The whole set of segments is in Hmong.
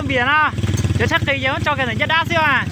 Piam no, cov tshaj qis ces muab tso kiag ntawm ncaj dab xwb as.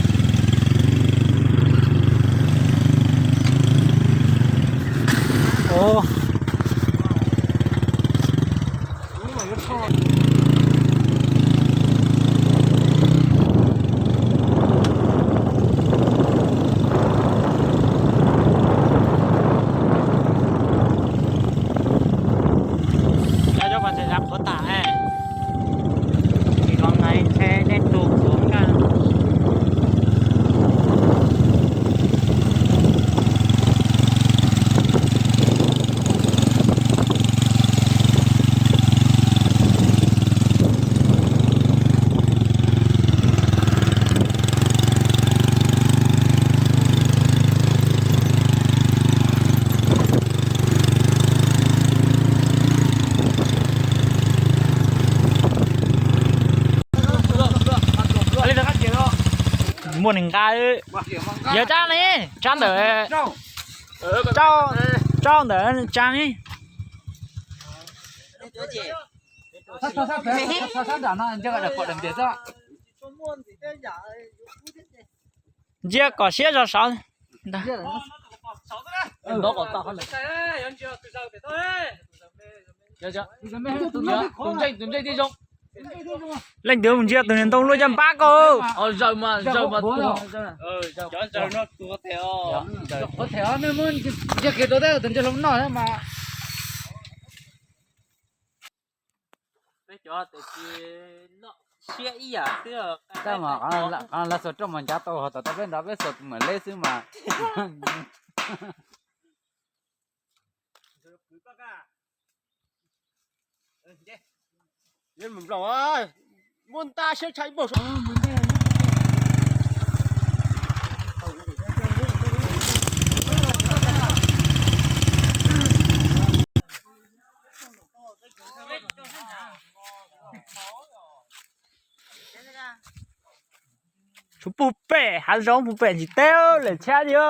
Muaj neeg nqa, yog tsab ne, tsab ntawm, tsab ntawm tsab ne. Ntsia kom siab zog saud. Leej twg mus ntsia tus niag ntoo luaj caj npab ko. Lawv xuas roj mas ncav tau, ho tom tau peb nrad peb xuas tus mam leb xwb mas. Tshuav puag pem hav zoov puag pem ntsis teb lawm tshab li.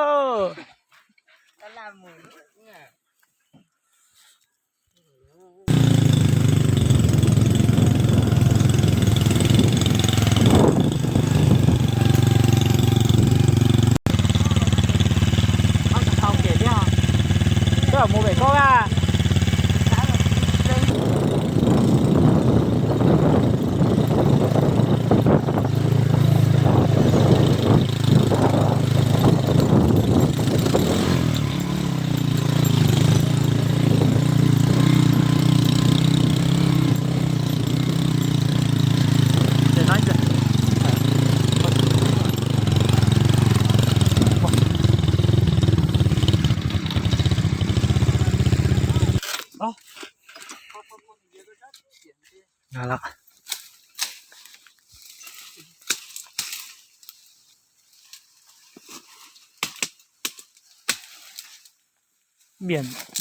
Koj mus pem koj a.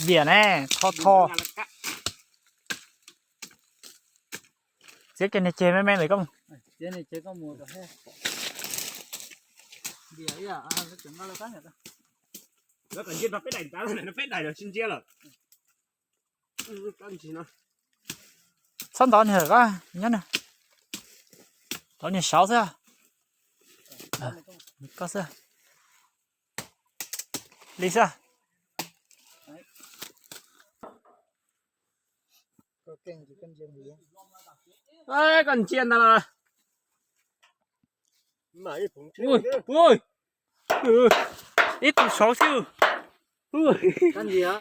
Viam ne, tho tho. Txiav kiag niag ceg me me ntawm koj mus. Peb daim ntawd tsis ntsia lawm. Txhob ntov niag lawm, nyob nws, ntov niag saud xwb. Koj xwb. Li xwb. Koj ntsia ntag los. Ib tug saud xwb. Ntsia.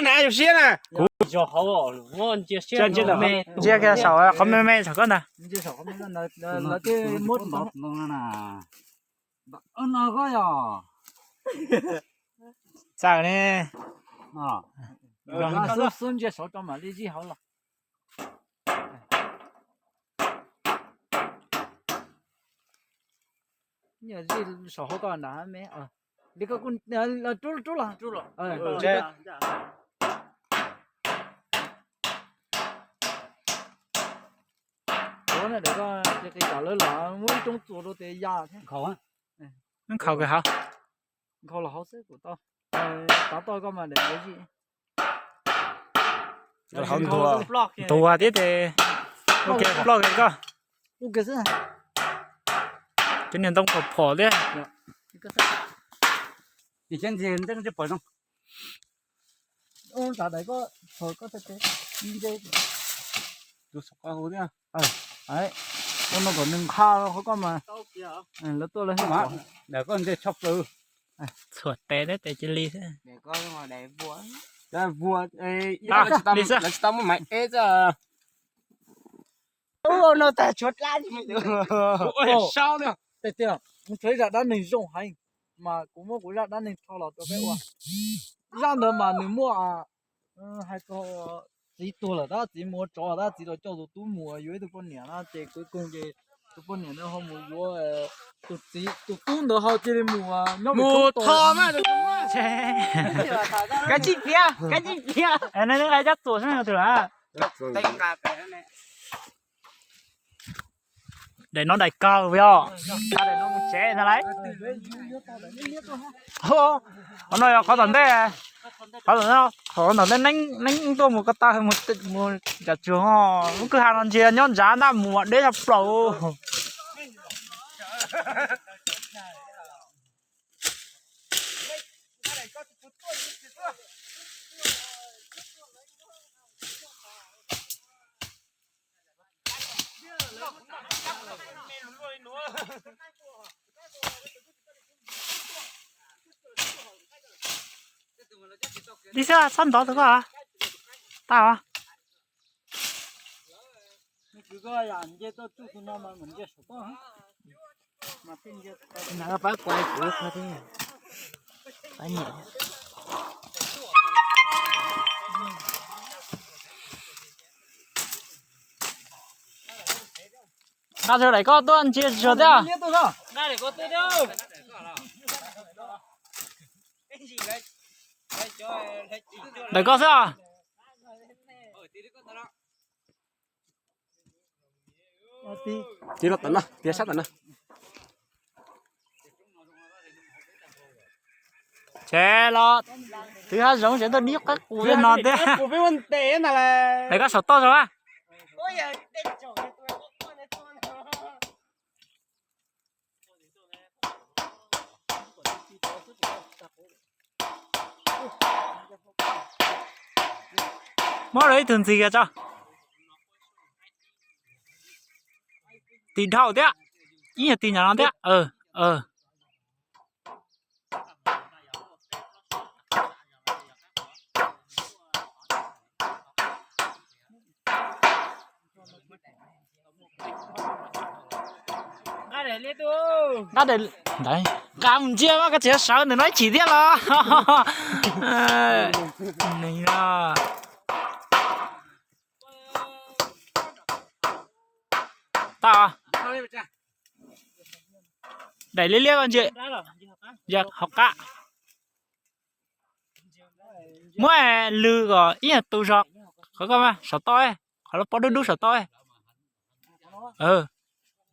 Na, yus siab na. Kuv ntsia kiag saum qhov me me saum koj ntag. Txawm ne. Xub ntsia saud rau mam li zij hauv los. Zij saum hauv koj nram me. Li koj kuj rub rub los. Ua na, dev koj qis tam lawv los muab ib roob txuas rau tes ya thiab. Nkhaus kawg hauv. Nkhaus los hauv xwb kuv tau. Tav toj koj mas daim ntuav zij. Ntuag thiab ces ua kiag ploj kiag koj. Cov niag ntoo phom phom thiab. Ua no kom nws nqha qhov koj mas lawv tuaj lawv hais. Txhuam tes thiab tes cia li xwb. Li xwb. No tas tshuav dlab. Tiag tiag, kuv tshuav ib zaj dab neeg zoo heev, mas kuv muab kuv zaj dab neeg rho los rau peb ua. Zaj ntawd mas nws muaj, hais txog txiv tuag lawm tab txiv mus ua tsov tab txiv los coj tus tub mus yuav ib tug poj niam na ces kwv koog ces tus poj niam ntawd ho mus yuav tus txiv, tus tub ntawd ho cia li mus nyob mus tho. Kab tsij tiag, kab tsij tiag. Neb hais cab txuas seb twg lawm. Daim no daim kawg yog, daim no mus tsev ntag lauj. Qhov no yog qhov tom ntej, qhov tom ntej, qhov tom ntej neeb tuaj mus ko taw mus nram tsuag, lub kwj ha no ntsia nyob ntsav ntaj mus deb tshaj plaws. Li xwb txhob ntov tus koj. Tau. Nqa daim koj tuaj ntsia zog thiab. Daim koj xwb. Tiv los tom no, tiv sab tom no. Ces los twv hav zoov tseem tuaj dib qaib qus no thiab. Daim koj saum toj zog a. Muab rau ib tug ntxiv kiag tso. Tis dhau thiab. Ib yam tis nyob no thiab. Nqa mus ntsia mas koj tseem sawv ntawm no ib chim thiab los. Tau. Daim liab liab koj ntsia. Yog hauv qab. Muab lw kom ib yam tus zog. Qhov koj saum toj, qhov lub pob dub dub saum toj.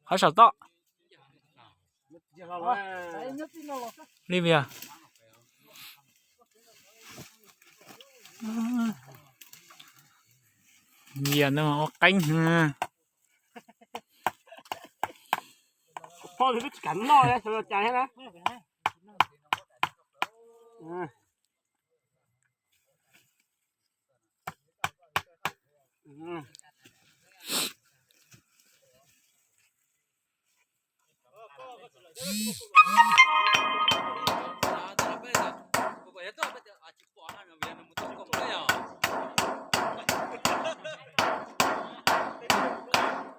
Qhov saum toj. Li vias. Vias no ua qeeb.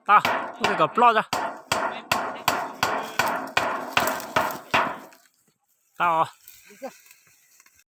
Tau, ua kom ploj tso. Tau.